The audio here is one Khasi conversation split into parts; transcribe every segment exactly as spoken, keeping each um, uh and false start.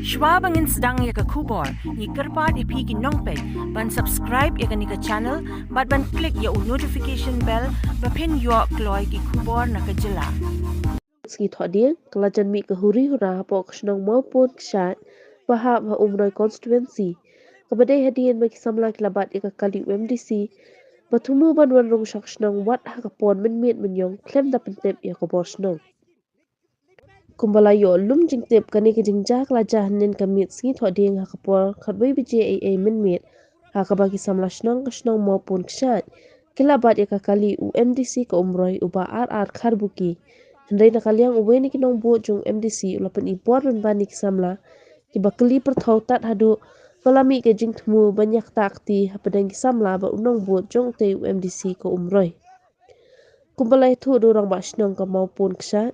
Shwa ba ngin sdang ïa ka khubor, ngi kyrpad ïa phi ki nongpeit ban subscribe ïa kane ka channel bad ban click ïa u notification bell ba phin ïoh kloi ki khubor na ka jylla. Sngi Thohdieng ka la jan mih ka huri hura hapoh ka shnong Mawpun Kshaid ba hap ha Umroi constituency, kaba dei hadien ba ki samla ki la bat ïa ka kali u M D C ba thmu ban wan rung sha ka shnong wat ha ka por mynmiet mynïong khlem da pyntip ïa ka bor shnong. Kumba la ïoh lum jingtip, kane ka jingjia ka la jia hynnin ka miet sngi Thohdieng ha ka por khatwei baje eiei mynmiet, ha kaba ki samla shnong ka shnong Mawpun Kshaid ki la bat ïa ka kali u M D C ka Umroi, u Bah R R Kharbuki. Hynrei na ka liang uwei na ki nongbud jong u M D C u la pyni bor pynban ïa ki samla kiba kylli pyrthaw tad haduh ba la mih ka jingthmu ban ïa ktah kti hapdeng ki samla bad u nongbud jong utei u M D C ka Umroi. Kumba la ïathuh da u Rangbah Shnong ka Mawpun Kshaid,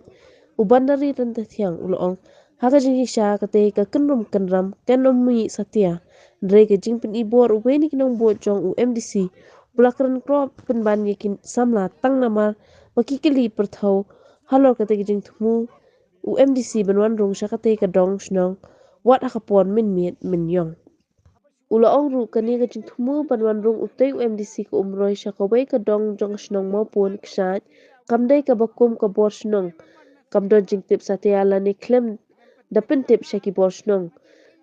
u Bandari Ryntathiang, u la ong, ha ka jingshisha katei ka kynrum kynram kan ym mih satia. Hynrei ka jingpyni bor uwei na ki nongbud jong u M D C ba la kren kro pynban ïa ki samla tang namar ba ki kylli pyrthaw halor katei ka jingthmu u M D C ban wan rung sha katei ka dong shnong wat ha ka por mynmiet mynïong. U la ong ruh, kane ka jingthmu ban wan rung utei u M D C ka Umroi sha kawei ka dong jong ka shnong Mawpun Kshaid kam dei kaba kum ka bor shnong, kam don jingtip satia lane khlem da pyntip sha ki bor shnong.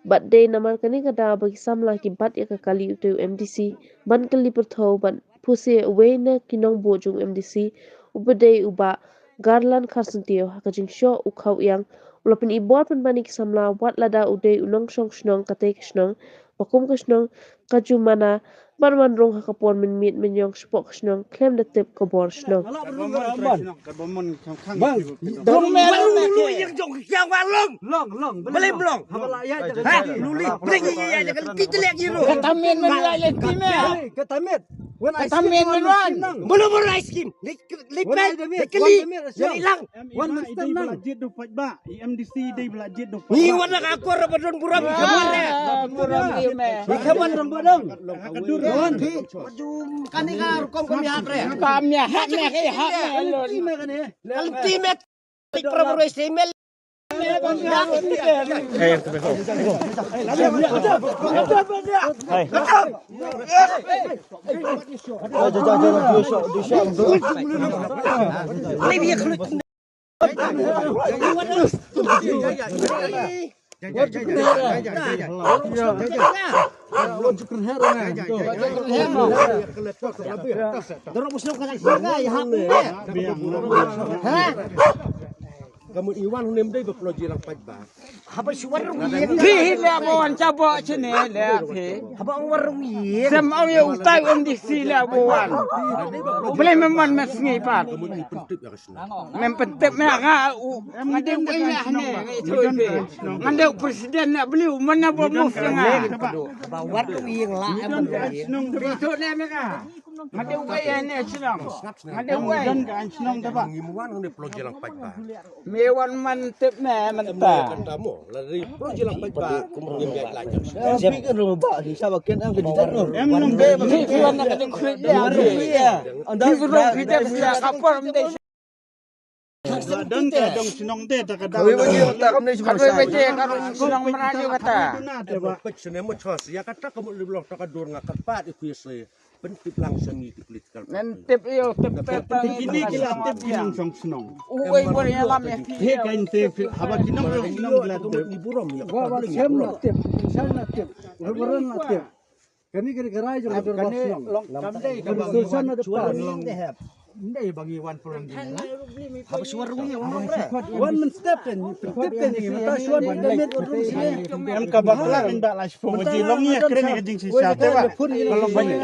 Bad dei namar kane ka daw ba ki samla ki bat ïa ka kali utei u M D C ban kylli pyrthaw ban puse uwei na ki nongbud jong u M D C, uba dei u Bah Garland Kharsyntiew, ha ka jingshoh u khaw ïang u la pyni bor pynban ïa ki samla wat lada u dei u nongshong shnong katei ka shnong, ba kum ka shnong ka ju mana ban wan rung ha ka por mynmiet mynïong shapoh ka shnong khlem da tip ka bor shnong. Bang. Long, long, long, long, long. Long, long. Beli long. Haba la ïa, ha? Luli. Beli ïa, ïa, ïa, kita lihat gitu. Kata men men wan leh tim eh. Kata men. Kata men men wan. Belum ber ice cream. Li, li, li, li, li, hilang. Wan, wan, wan, wan. Jit du paj ba. I M D C dei bla jit du paj ba. Ni wan nak akor ba don buram. Buram ni me. Ikaman rang badang. Ka dur wan. Kani ka rukom kami hat re. Kami hat me, kami hat me. Kami hat me. Kami hat me. Ka mut i wan hune mdei ba plo jilang paj ba. Haba shuwa rung ïing. Phi hi leh ba wan cha bo chine leh phi. Haba wan rung ïing. Sem au ye utai M D C leh ba wan. Blei mem wan me sngi pat. Ka mut i pyntip ya ka shnong. Mem pyntip me nga u. Nga dei u ai me hane. Nga dei u president na bli u mana bo mo nga. Haba wan rung ïing la em rung ïing. Phi to leh me nga. Nga dei wei ïa ne shnong. Nga dei wei. Don ka shnong da ba. Ngi wan ne plo jilang paj ba. Me wan man tip me man ta. Kan ta mo. La ri plo jilang paj ba. Kum ri ya la. Em bi kan ro ba di sa ba ken am ke di ro. Em nong be ba. Phi wan na ka ding khri ya. Anda. Phi ro phi dei ka por am dei. Don ka dong shnong te ta ka dong. Kawei baje ka dong shnong Mradio kata. Pek sene mo chos ya kata ka mo liblong ta ka dur nga ka pat i kuya se. Pyntip lang sha ngi ki political. Men tip ïa u tip pep. Kini ki la tip ki nong shnong. U oi bor ïa lam ïa ki. He ka in te haba ki nong shnong ki la tip. Ni burom ïa ka. Wa wa sem la tip. Sem la tip. Reverend la tip. Kani kani ka rai jong ka dor shnong. Long kam dei ka ba ngi wan pulong. Ndei ba ngi wan pulong. Haba shuwa rung ïa wan rung re. Wan men step ten, step ten ni mata shuwa ni da met wan rung shnong. Em ka ba kla nda la shuwa ji long ïa kren ka jingshisha te ba. Ka long ba ni.